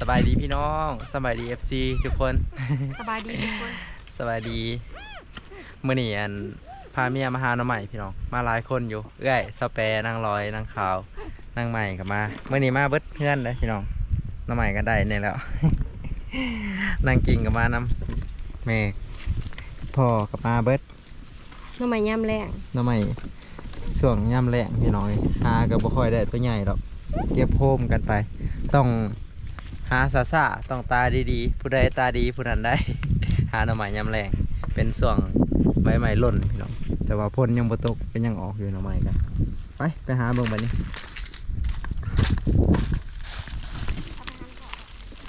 ສະບາຍດີພີ່ນ້ອງ ສະບາຍດີ ເອັຟຊີ ທຸກຄົນ ສະບາຍດີທຸກຄົນ ສະບາຍດີ. ມື້ນີ້ອັນ ພາເມຍມາຫາໜໍ່ໄມ້ພີ່ນ້ອງ ມາຫຼາຍຄົນຢູ່ ເອື້ອຍ ສາວແປ ນາງລອຍ ນາງຂາວ ນາງໃໝ່ກໍມາ. ມື້ນີ້ມາເບິດເຮືອນເດ້ພີ່ນ້ອງ ໜໍ່ໄມ້ກໍໄດ້ແດ່ແລ້ວ ນາງກິ່ງກໍມານຳ ແມ່ ພໍ່ກໍມາເບິດ. ໜໍ່ໄມ້ຍາມແລ້ງ ໜໍ່ໄມ້ຊ່ວງຍາມແລ້ງພີ່ນ້ອງເອີຍ ຫາກໍບໍ່ຄ່ອຍໄດ້ຕົວໃຫຍ່ດອກ ເກັບໂຮມກັນໄປ ຕ້ອງຫາຊ້າໆ ຕ້ອງຕາດີໆ ຜູ້ໃດຕາດີຜູ້ນັ້ນໄດ້ ຫາໜໍ່ໄມ້ຍາມແລ້ງ ເປັນຊ່ວງໃບໄມ້ຫຼົ່ນພີ່ນ້ອງ ແຕ່ວ່າຝົນຍັງບໍ່ຕົກ ກໍຍັງອອກຢູ່ໜໍ່ໄມ້ກະ. ໄປ ໄປຫາເບິ່ງບາດນີ້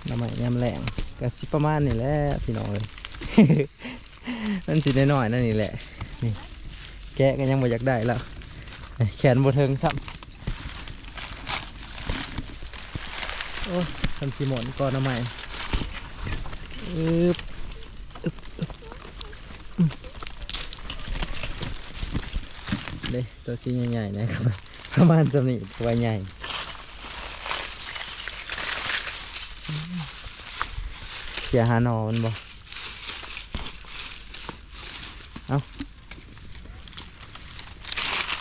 ໜໍ່ໄມ້ຍາມແລ້ງ ກໍຊິປະມານນີ້ແຫຼະພີ່ນ້ອງເອີຍ. ມັນຊິນ້ອຍໆ ນັ້ນນີ້ແຫຼະ ນີ້ ແກະກໍຍັງບໍ່ຢາກໄດ້ແລ້ວ ນີ້ ແຂນບໍ່ເຖິງຊ້ຳ. ໂອ້ຍ ມັນຊິໝົນກ່ອນເອົາໃໝ່ ອຶບ ອຶບ ອຶບ ອືມ ເດ້ ຕົວຊິໃຫຍ່ໆ ແດ່ ປະມານສ່ຳນີ້ ຖືວ່າໃຫຍ່ ເສຍຫາໜໍ່ມັນບໍ່? ເອົ້າ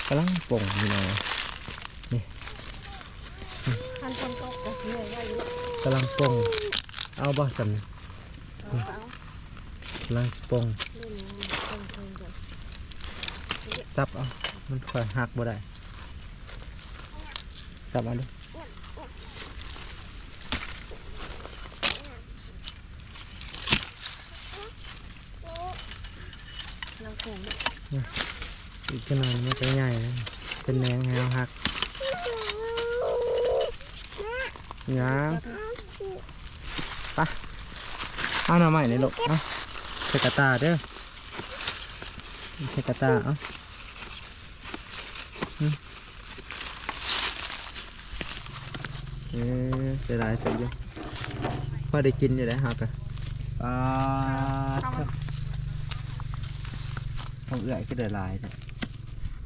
ກຳລັງປົ່ງພີ່ນ້ອງ ນີ້ ຄັນຝົນຕົກກໍຊິໃຫຍ່ໄດ້ຢູ່ ກຳລັງປົ່ງ ເອົາບໍ່ຊັ້ນ? ເອົາ ກຳລັງປົ່ງ ສັບເອົາ ມັນຄ່ອຍຫັກບໍ່ໄດ້ ສັບເອົາເດີ້. ລັງໂປ່ງເດ້ ອີກຈັກໜ່ອຍມັນຈະໃຫຍ່ ເປັນແໜງໃຫ້ເຮົາຫັກ ຫຍັງ ໄປ ເອົາໜໍ່ໄມ້ນີ້ລູກ ເອົາ ໃສ່ກະຕ່າເດີ້ ໃສ່ກະຕ່າ ເອົາ ອືມ ເອີ ເສຍດາຍເຕີບຢູ່ ພໍໄດ້ກິນຢູ່ເດ້ເຮົາກະ ປາດ ຂອງເອື້ອຍຄືໄດ້ຫຼາຍແທ້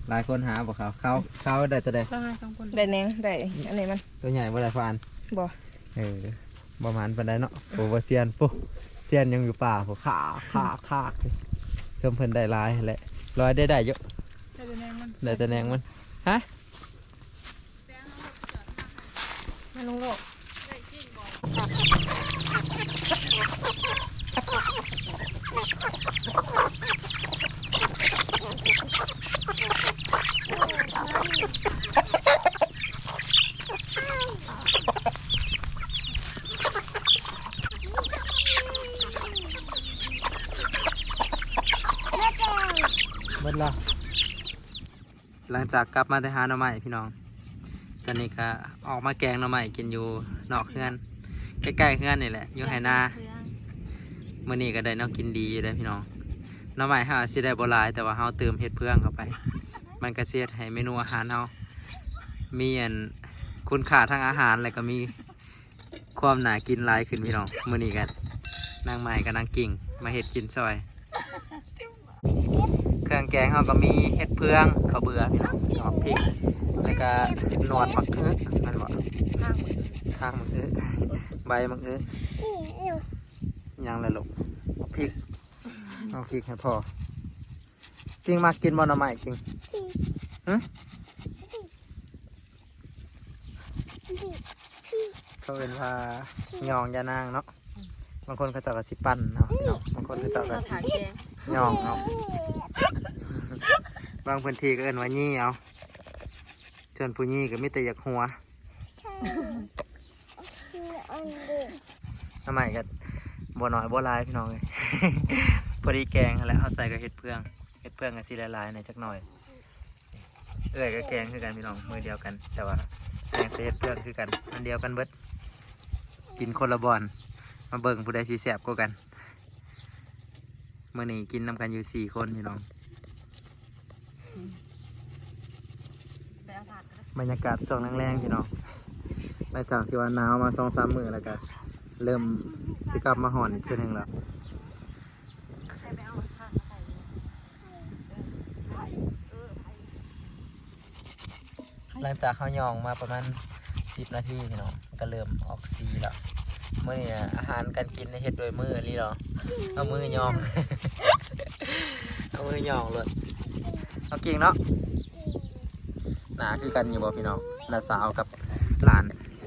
ຫຼາຍຄົນຫາບໍ່ເຂົາ ເຂົາ ເຂົາໄດ້ຕົວໃດ? ເຂົາຫາສອງຄົນ ໄດ້ແໜງ ໄດ້ອັນນີ້ມັນ ຕົວໃຫຍ່ບໍ່ໄດ້ພໍອັນ ບໍ່ ເອີ ບໍ່ໝານປານໃດເນາະ ໂອ້ ບໍ່ຊຽນ ໂອ້ ຊຽນຍັງຢູ່ປ່າພຸ້ນ ຄາກ ຄາກ ຄາກ ເຊິ່ງເພິ່ນໄດ້ຫຼາຍຫັ້ນແຫຼະ ລອຍໄດ້ ໄດ້ຢູ່ ໄດ້ແຕ່ແໜງມັນ ໄດ້ແຕ່ແໜງມັນ ຮະ ມາລົງໂລດ ເບິດລະ ຫຼັງຈາກກັບມາແຕ່ຫາໜໍ່ໄມ້ພີ່ນ້ອງ ຕອນນີ້ກະອອກມາແກງໜໍ່ໄມ້ກິນຢູ່ນອກເຮືອນ ໃກ້ໆເຮືອນນີ້ແຫຼະ ຢູ່ໄຮ່ນາ. ມື້ນີ້ກະໄດ້ແນວກິນດີຢູ່ເດ້ພີ່ນ້ອງ ໜໍ່ໄມ້ເຮົາອາດຊິໄດ້ບໍ່ຫຼາຍ ແຕ່ວ່າເຮົາຕື່ມເຫັດເຟືອງເຂົ້າໄປ ມັນກະຊິເຮັດໃຫ້ເມນູອາຫານເຮົາມີອັນຄຸນຄ່າທາງອາຫານ ແລະກະມີ ຄວາມໜ້າກິນຫຼາຍຂຶ້ນພີ່ນ້ອງ. ມື້ນີ້ກະນາງໄມ້ກັບນາງກິ່ງມາເຮັດກິນຊ່ອຍ. ເຄື່ອງແກງເຮົາກະມີເຫັດເຟືອງ, ເຂົ້າເບືອພີ່ນ້ອງ, ດອກພິກ ແລ້ວກະໜວດໝາກອຶ ແມ່ນບໍ່? ຄາງໝາກອຶ ຄາງໝາກອຶ ໃບໝາກອຶ ຫຍັງລະລູກ? ໝາກພິກ ເອົາພິກໃຫ້ພໍ່. ກິ່ງມັກກິນບໍ່ໜໍ່ໄມ້ກິ່ງ? ຫຶ? ເຂົາເອີ້ນວ່າຫຍ້ອງຢານາງເນາະ. ບາງຄົນເຂົາເຈົ້າກະຊິປັ່ນເອົາເນາະ, ບາງຄົນເຂົາເຈົ້າກະຊິຫຍ້ອງເອົາ. ບາງພື້ນທີ່ກະເອີ້ນວ່າຢີ່ເອົາ. ສ່ວນຜູ້ຢີ່ກະມີແຕ່ຢາກຫົວ. ໜໍ່ໄມ້ກະບໍ່ໜ້ອຍບໍ່ຫຼາຍພີ່ນ້ອງເອີຍ. ພໍດີແກງຫັ້ນແຫຼະ, ເຮົາໃສ່ກະເຫັດເຟືອງ. ເຫັດເຟືອງກະຊິຫຼາຍໆແດ່ຈັກໜ້ອຍ. ເອື້ອຍກະແກງຄືກັນພີ່ນ້ອງ, ມື້ດຽວກັນ ແຕ່ວ່າແກງໃສ່ເຫັດເຟືອງຄືກັນ ອັນດຽວກັນເບິດ. ກິນຄົນລະບ່ອນ ມາເບິ່ງຜູ້ໃດຊິແຊບກວ່າກັນ. ມື້ນີ້ກິນນຳກັນຢູ່ສີ່ຄົນພີ່ນ້ອງ. ບັນຍາກາດຊ່ວງແລງໆພີ່ນ້ອງ, ຫຼັງຈາກທີ່ວ່າໜາວມາສອງສາມມື້ແລ້ວກະເລີ່ມຊິກັບມາຮ້ອນອີກເທື່ອໜຶ່ງແລ້ວ. ຫຼັງຈາກເຮົາຍ່ອງມາປະມານສິບນາທີພີ່ນ້ອງ, ມັນກະເລີ່ມອອກສີແລ້ວ. ເ ມື້ນີ້ອາຫານການກິນເຮັດດ້ວຍມືອີ່ຫຼີເນາະ ເອົາມືຫຍ້ອງ ເອົາມືຫຍ້ອງໂລດ ເອົາເກັ່ງເນາະ ໜ້າຄືກັນຢູ່ບໍ່ພີ່ນ້ອງ? ນ້າສາວກັບຫຼານ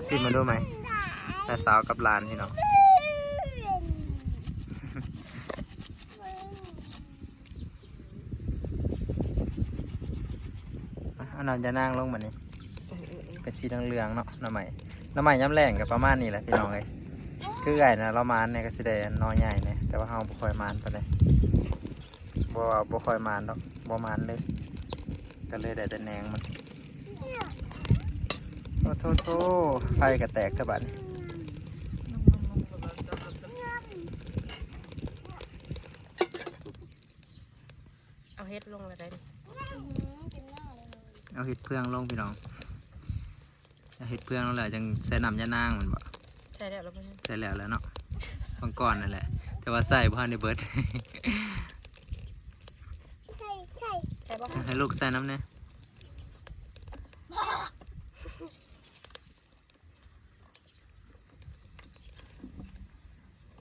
ຕິດມາດູໄໝ? ນ້າສາວກັບຫຼານພີ່ນ້ອງ. ອາ ເອົານ້ຳຢານາງລົງບາດນີ້ ເອີໆໆ ເປັນສີເຫຼືອງໆເນາະ ໜໍ່ໄມ້ ໜໍ່ໄມ້ຍາມແລ້ງກໍປະມານນີ້ແຫຼະພີ່ນ້ອງເອີຍ. ຄືເອື້ອຍນະ ລາວໝານແດ່ ກໍຊິໄດ້ໜໍ່ໃຫຍ່ແດ່ ແຕ່ວ່າເຮົາບໍ່ຄ່ອຍໝານປານໃດ ບໍ່ວ່າບໍ່ຄ່ອຍໝານດອກ ບໍ່ໝານເລີຍ ກໍເລີຍໄດ້ແຕ່ແໜງມັນ. ໂອ້ໂທ້ໆ ໄຟກໍແຕກແທ້ບາດນີ້. ເອົາເຫັດລົງແລ້ວໄດ໋ ເອົາເຫັດເຟືອງລົງພີ່ນ້ອງ ເອົາເຫັດເຟືອງລົງແລ້ວຈັ່ງໃສ່ນ້ຳຢານາງແມ່ນບໍ່? ໃສ່ແລ້ວ ໃສ່ແລ້ວແຫຼະເນາະ ບາງກ່ອນນັ້ນແຫຼະ ແຕ່ວ່າໃສ່ບໍ່ທັນໄດ້ເບິດ ໃສ່ ໃສ່ ໃສ່ບໍ່? ໃຫ້ລູກໃສ່ນຳແດ່.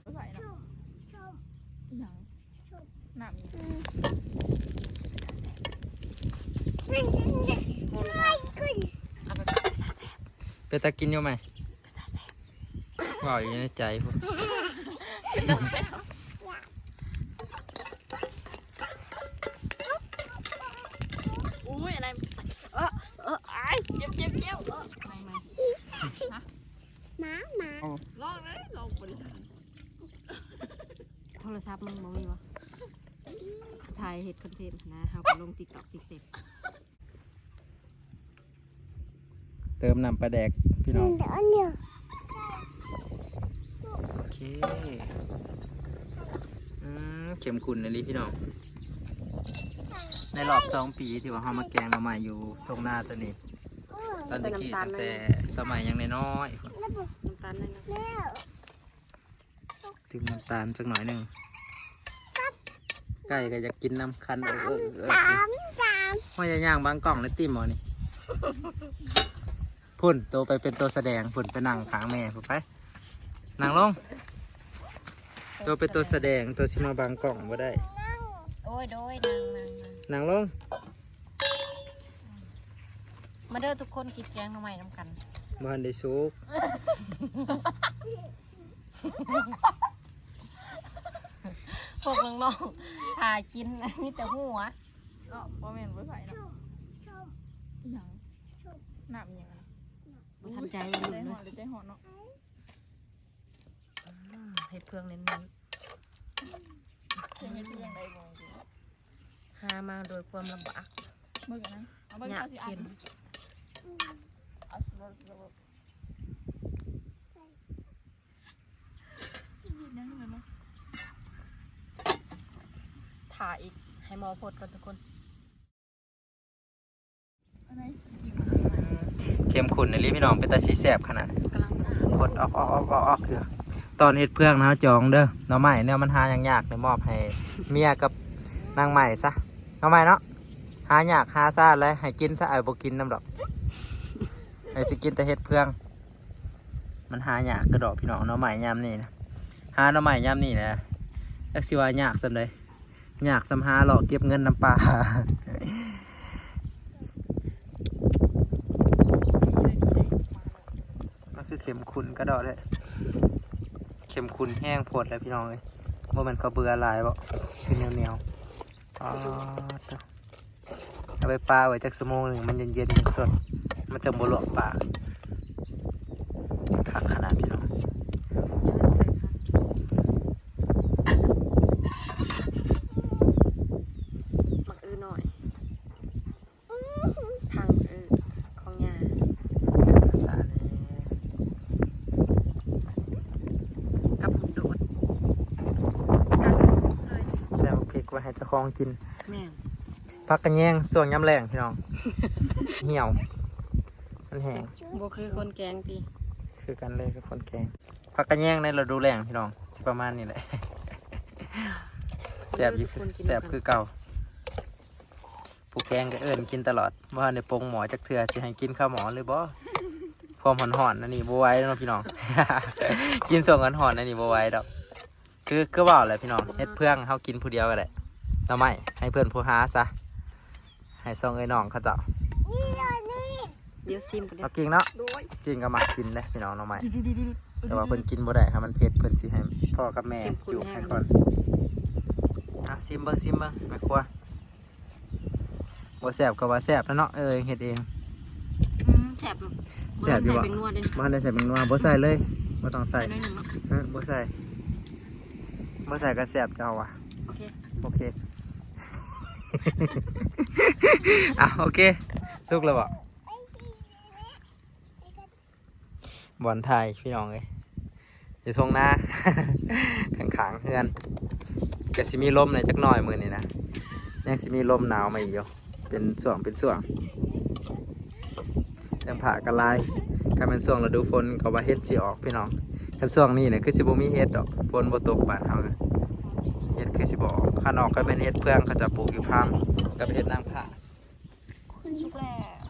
ບໍ່ໃສ່ເນາະ ອີຫຍັງ ນ້ຳອີຫຍັງ ເປັນຕາກິນຢູ່ໄໝ? ເວົ້າຢູ່ໃນໃຈພຸ້ນ. ອຸ້ຍ ອັນນັ້ນ ເອີ ເອີ ອາຍ ເຈັບ ເຈັບ ເຈັບ ເອີ ໃໝ່ ໃໝ່ ຮະ ໝາ ໝາ ລອງເລີຍ ລອງບໍ່ໄດ້ ໂທລະສັບມຶງບໍ່ມີບໍ່? ຖ່າຍເຮັດຄອນເທັນນະ ເຮົາກໍລົງຕິກຕັອກ ຕິກເຕັກ. ເຕີມນ້ຳປາແດກພີ່ນ້ອງ ອັນດຽວ ໂອເຄ ອືມ ເຂັ້ມຂຸ້ນອີ່ຫຼີພີ່ນ້ອງ ໃນລອບສອງປີທີ່ວ່າເຮົາມາແກງໜໍ່ໄມ້ຢູ່ທົ່ງນາຕົວນີ້ ຕອນຕະກີ້ ຕັ້ງແຕ່ສະໄໝຍັງນ້ອຍໆ ນ້ຳຕານໜ້ອຍໜຶ່ງ ແລ້ວ ຕື່ມນ້ຳຕານຈັກໜ້ອຍໜຶ່ງ ໄກ່ກໍຢາກກິນນຳ ຄັນ ເອີ ເອີ ເອີ ເອີ ສາມ ສາມ ວ່າຢ່າຍ່າງບັງກ້ອງເລີຍຕິໝໍນີ້ ພຸ້ນ ໂຕໄປເປັນໂຕສະແດງ ພຸ້ນ ໄປນັ່ງຂ້າງແມ່ພຸ້ນ ໄປ ນັ່ງລົງ ໂຕເປັນໂຕສະແດງ ໂຕຊິມາບັງກ້ອງບໍ່ໄດ້ ໂອ້ຍ ໂດຍ ນັ່ງ ນັ່ງ ນັ່ງ ນັ່ງລົງ ມາເດີທຸກຄົນ ກິນແກງໜໍ່ໄມ້ນຳກັນ ບໍ່ທັນໄດ້ສຸກ. ພວກນ້ອງໆ ຖ້າກິນມີແຕ່ຫົວເນາະ ບໍ່ແມ່ນບໍ່ໃສ່ເນາະ ອີຫຍັງ ນ້ຳອີຫຍັງ ບໍ່ທັນໃຈ ອຸ້ຍ ໃຈຮ້ອນເລີຍ ໃຈຮ້ອນເນາະ ອືມ ເຮັດເຟືອງແໜ້ນໆ ເຮັດເຟືອງໄດ້ບໍ່ ຫາມາໂດຍຄວາມລຳບາກ ເບິ່ງອັນນັ້ນ ເອົາເບິ່ງ ຍາກ ເຂົາຊິອັດ ເອົາ ຖ້າອີກ ໃຫ້ໝໍພົດກ່ອນທຸກຄົນ ເຂັ້ມຂຸ້ນອີ່ຫຼີພີ່ນ້ອງ ເປັນຕາຊິແຊບຂະໜາດ ພົດອອກໆໆໆ ຄືຕອນເຮັດເຟືອງນະ ເຮົາຈອງເດີ ໜໍ່ໄມ້ແນວມັນຫາຍາກໆ ນີ້ມອບໃຫ້ເມຍກັບນາງໃໝ່ຊະ ໜໍ່ໄມ້ເນາະ ຫາຍາກຫາຊາຫຼາຍ ໃຫ້ກິນຊະ ອ້າຍບໍ່ກິນນຳດອກ ອ້າຍຊິກິນແຕ່ເຮັດເຟືອງ ມັນຫາຍາກກະດອກພີ່ນ້ອງ ໜໍ່ໄມ້ຍາມນີ້ນະ ຫາໜໍ່ໄມ້ຍາມນີ້ນະ ຈັກຊິວ່າຍາກສ່ຳໃດ ຍາກສ່ຳຫາເລາະເກັບເງິນນຳປ້າ ມັນຄືເຂັ້ມຂຸ້ນກະດອກເດ້ ເຂັ້ມຂຸ້ນແຮງໂພດແຫຼະພີ່ນ້ອງເອີຍ ບໍ່ແມ່ນເຂົ້າເບືອຫຼາຍບໍ ຄືໜຽວໆ ປາດໂທ້ ເອົາໄປປາໄວ້ຈັກຊົ່ວໂມງໜຶ່ງ ມັນເຢັນໆ ຈັ່ງສົດ ມັນຈັ່ງບໍ່ລວກປາ ຄັກຂະໜາດພີ່ນ້ອງ ໝາກອຶນ້ອຍ ທາງ ເອີ ຂອງຍ່າ ສາແດ່ ກັບໂດດ ໃສ່ໝາກພິກໄວ້ໃຫ້ເຈົ້າຂອງກິນ ແມ່ນ ຜັກກະແຍງຊ່ວງຍາມແລ້ງພີ່ນ້ອງ ຫ່ຽວ ມັນແຫ້ງ ບໍ່ຄືຄົນແກງຕິ ຄືກັນເລີຍກັບຄົນແກງ ຜັກກະແຍງໃນລະດູແລ້ງພີ່ນ້ອງ ຊິປະມານນີ້ແຫຼະ ແຊບຢູ່ ແຊບຄືເກົ່າ. ຜູ້ແກງກໍເອີ້ນກິນຕະຫຼອດ ບໍ່ທັນໄດ້ປົງໝໍ້ຈັກເທື່ອ ຊິໃຫ້ກິນຄາໝໍ້ຫຼືບໍ່? ຄວາມຮ້ອນໆ ອັນນີ້ບໍ່ໄຫວເນາະພີ່ນ້ອງ ກິນຊ່ວງຮ້ອນໆ ອັນນີ້ບໍ່ໄຫວດອກ. ຄື ຄືເວົ້າແຫຼະພີ່ນ້ອງ ເຮັດເພື່ອງເຮົາກິນຜູ້ດຽວກໍໄດ້ ໜໍ່ໄມ້ໃຫ້ເພື່ອນຜູ້ຫາຊະ ໃຫ້ຊ່ອງເອື້ອຍນ້ອງເຂົາເຈົ້າ. ດຽວຊີມກ່ອນເດີ ເອົາ ກິ່ງເນາະ ກິ່ງກໍມັກກິນເດ້ພີ່ນ້ອງ ໜໍ່ໄມ້ ແຕ່ວ່າເພິ່ນກິນບໍ່ໄດ້ ຖ້າມັນເຜັດເພິ່ນຊິໃຫ້ພໍ່ກັບແມ່ ເຂັ້ມຂຸ້ນ ຈູບໃຫ້ກ່ອນ. ເອົາ ຊີມເບິ່ງ ຊີມເບິ່ງ ແມ່ຄົວ. ບໍ່ແຊບກໍວ່າແຊບແລ້ວເນາະ ເອີ ເຮັດເອງ. ອືມ ແຊບຢູ່ ແຊບຢູ່ບໍ່? ບໍ່ທັນໄດ້ໃສ່ແປ້ງນົວເດ້ ບໍ່ທັນໄດ້ໃສ່ແປ້ງນົວ ບໍ່ໃສ່ເລີຍ ບໍ່ຕ້ອງໃສ່ ໃສ່ໜ້ອຍໜຶ່ງເນາະ ເອີ ບໍ່ໃສ່ ບໍ່ໃສ່ກໍແຊບ ເຈົ້າວ່າ. ໂອເຄ ໂອເຄ ອ່ະ ໂອເຄ ສຸກແລ້ວບໍ່? ບ່ອນຖ່າຍພີ່ນ້ອງເອີຍ ຢູ່ທົ່ງນາ ຂ້າງໆເຮືອນ ກໍຊິມີລົມແດ່ຈັກໜ້ອຍມື້ນີ້ນະ ຍັງຊິມີລົມໜາວມາອີກຢູ່ ເປັນຊ່ວງເປັນຊ່ວງ. ເຄື່ອງຜ້າກໍຫຼາຍ ຄັນແມ່ນຊ່ວງລະດູຝົນກໍວ່າເຫັດຊິອອກພີ່ນ້ອງ ຄັນຊ່ວງນີ້ນະຄືຊິບໍ່ມີເຫັດດອກ ຝົນບໍ່ຕົກບ້ານເຮົານະ ເຫັດຄືຊິບໍ່ອອກ ຄັນອອກກໍແມ່ນເຫັດເຟືອງ ເຂົາເຈົ້າປູກຢູ່ພາມກັບເຫັດນາງຟ້າ. ສຸກແລ້ວ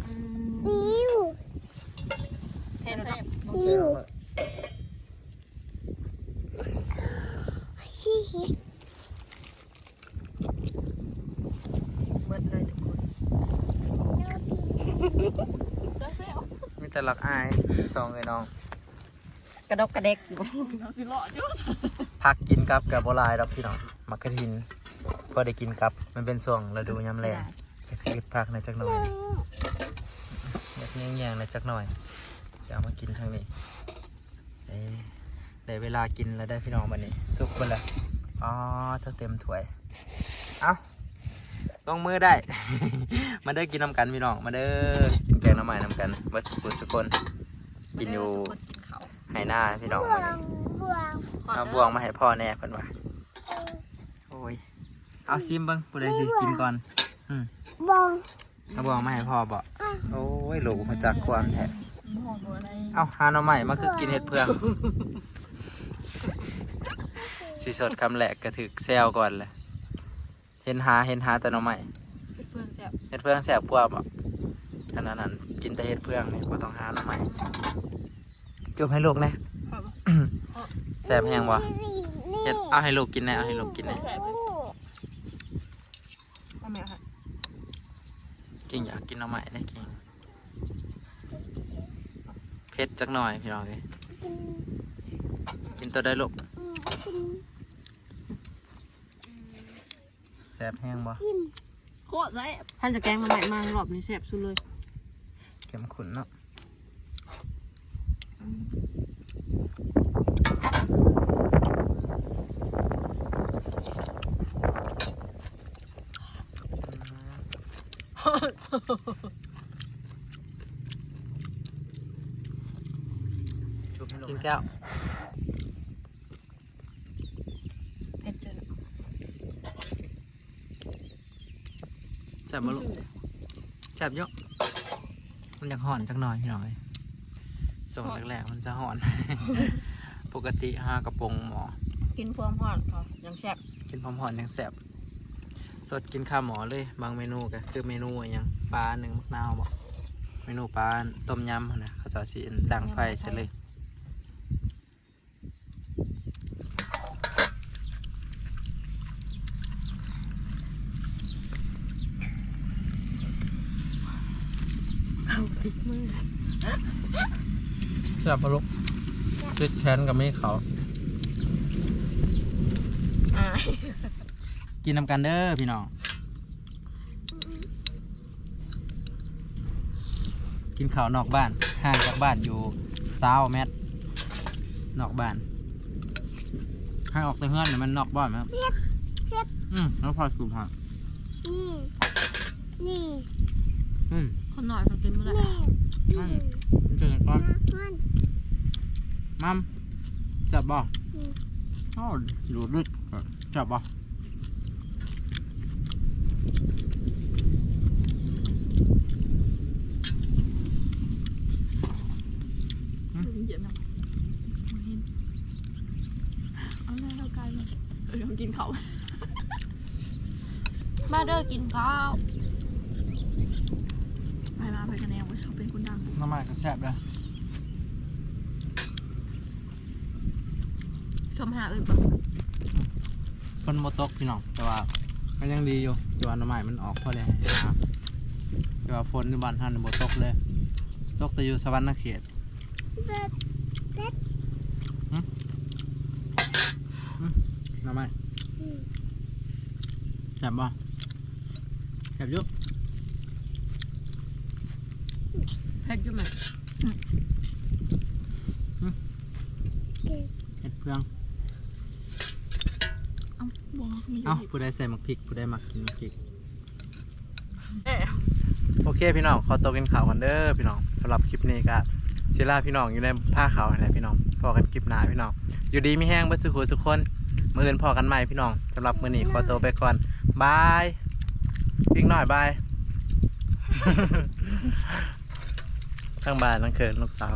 ອືມ ເຫັນບໍ່? ເບິດເລີຍທຸກຄົນ ມີແຕ່ລັກອາຍ ສອງເອື້ອຍນ້ອງ ກະດົກກະເດັກຢູ່ ຜັກກິນກັບກໍບໍ່ຫຼາຍດອກພີ່ນ້ອງ ໝາກກະທິນ ພໍໄດ້ກິນກັບ ມັນເປັນຊ່ວງລະດູຍາມແລ້ງ ກໍຊິເກັບຜັກແດ່ຈັກໜ້ອຍ ແບບແຍງໆແດ່ຈັກໜ້ອຍ ຊິເອົາມາກິນທາງນີ້. ເອີ ໄດ້ເວລາກິນແລ້ວເດີພີ່ນ້ອງ ບັດນີ້ສຸກເບິດແລ້ວ ອໍ ເຕັມຖ້ວຍ. ເອົ້າ ລົງມືໄດ້ ມາເດີ ກິນນຳກັນພີ່ນ້ອງ ມາເດີ ກິນແກງໜໍ່ໄມ້ນຳກັນເບິດສຸຜູ້ສຸຄົນ ກິນຢູ່ໄຮ່ນາພີ່ນ້ອງ ມື້ນີ້ ເອົາບ່ວງມາໃຫ້ພໍ່ແດ່ເພິ່ນວ່າ. ໂອ້ຍ ເອົາຊີມເບິ່ງ ຜູ້ໃດຊິກິນກ່ອນ? ອືມ ເອົາບ່ວງມາໃຫ້ພໍ່ບໍ? ໂອ້ຍ ລູກຮູ້ຈັກຄວາມແທ້. ເອົາ ຫາໜໍ່ໄມ້ມາຄືກິນເຫັດເຟືອງ ຊິສົດຄຳແລກກໍຖືກແຊວກ່ອນແຫຼະ. ເຫັນຫາ ເຫັນຫາແຕ່ໜໍ່ໄມ້. ເຫັດເຟືອງແຊບ ເຫັດເຟືອງແຊບກວ່າບໍ? ອັນນັ້ນ ອັນ ກິນແຕ່ເຫັດເຟືອງນີ້ ບໍ່ຕ້ອງຫາໜໍ່ໄມ້. ຈຸບໃຫ້ລູກແດ່. ແຊບແຮງບໍ່? ເຮັດ ເອົາໃຫ້ລູກກິນແດ່ ເອົາໃຫ້ລູກກິນແດ່. ແຊບເລີຍ. ກິງຢາກກິນໜໍ່ໄມ້ເດ້ ກິງ ເຜັດຈັກໜ້ອຍພີ່ນ້ອງເອີຍ. ກິນໂຕໃດລູກ? ແຊບແຮງບໍ່? ໂຄດແຊບ. ຄັນຈະແກງໜໍ່ໄມ້ມາຮອບນີ້ແຊບສຸດເລີຍ. ເຂັ້ມຂຸ້ນເນາະ. ກິນແກ້ວ. ເຜັດເຈີ. ແຊບບໍ່ລູກ? ແຊບຢູ່. ມັນຢາກຮ້ອນຈັກໜ້ອຍພີ່ນ້ອງເອີຍ. ຊ່ວງແລກໆມັນຈະຮ້ອນ. ປົກກະຕິຫາກະປົງໝໍ້. ກິນພວມຮ້ອນກໍຍັງແຊບ. ກິນພວມຮ້ອນຍັງແຊບ. ສົດກິນຄາໝໍ້ເລີຍ. ບາງເມນູກໍຄືເມນູຫຍັງ ປາໜຶ້ງໝາກນາວບໍ? ເມນູປາຕົ້ມຍຳຫັ້ນນະ ເຂົາເຈົ້າຊິດັງໄຟໃສ່ເລີຍ. ເຂົ້າຕິດມື. ແຊບບໍ່ລູກ? ຕິດແຂນກໍມີເຂົ້າ. ອາຍ. ກິນນຳກັນເດີພີ່ນ້ອງ. ກິນເຂົ້ານອກບ້ານ ຫ່າງຈາກບ້ານຢູ່ຊາວແມັດ ນອກບ້ານ. ໃຫ້ອອກແຕ່ເຮືອນນະ ມັນນອກບ້ານນະ. ເຮັດ ເຮັດ ອືມ ແລ້ວພໍສູບໃຫ້. ນີ້ ນີ້ ອືມ ຄົນນ້ອຍເພິ່ນກິນບໍ່ໄດ້. ນີ້ ອືມ ກິນກ່ອນ. ມັມ ແຊບບໍ່? ອືມ ໂອ້ ດູດລຶດ ແຊບບໍ່? ເຢັນນະ ເຫັນ ເອົາແມ່ເຮົາກາຍມາ ເອີ ກິນເຂົ້າ. ມາເດີ ກິນເຂົ້າ. ໃຜມາໃຜກະແນວເວີຍ ເຮົາເປັນຄົນດັງ. ໜໍ່ໄມ້ກໍແຊບເດີ. ຊົມຫາເອີ້ນບໍ່? ຝົນບໍ່ຕົກພີ່ນ້ອງ ແຕ່ວ່າກໍຍັງດີຢູ່ ແຕ່ວ່າໜໍ່ໄມ້ມັນອອກພໍໄດ້ຫາ ແຕ່ວ່າຝົນຢູ່ບ້ານເຮົານີ້ບໍ່ຕົກເລີຍ ຕົກແຕ່ຢູ່ສະຫວັນນະເຂດ. ຫຶ? ຫຶ? ໜໍ່ໄມ້ ແຊບບໍ່? ແຊບຢູ່. ເຜັດຢູ່ແມ່? ຫຶ? ເຜັດເຟືອງ. ເອົ້າ ບໍ່ ເອົ້າ ຜູ້ໃດໃສ່ໝາກພິກ ຜູ້ໃດມັກກິນໝາກພິກ? ເອີ ໂອເຄພີ່ນ້ອງ ຂໍຕົວກິນເຂົ້າກ່ອນເດີພີ່ນ້ອງ. ສຳລັບຄລິບນີ້ກະຊິລາພີ່ນ້ອງຢູ່ໃນພາເຂົ້າຫັ້ນແຫຼະພີ່ນ້ອງ. ພໍ້ກັນຄລິບໜ້າພີ່ນ້ອງ ຢູ່ດີມີແຮງເບິດສູ່ຜູ້ສູ່ຄົນ. ມື້ອື່ນພໍ້ກັນໃໝ່ພີ່ນ້ອງ. ສຳລັບມື້ນີ້ຂໍຕົວໄປກ່ອນ ບາຍ. ພິກນ້ອຍບາຍ. ທັງບາຍທັງເຂີນລູກສາວ.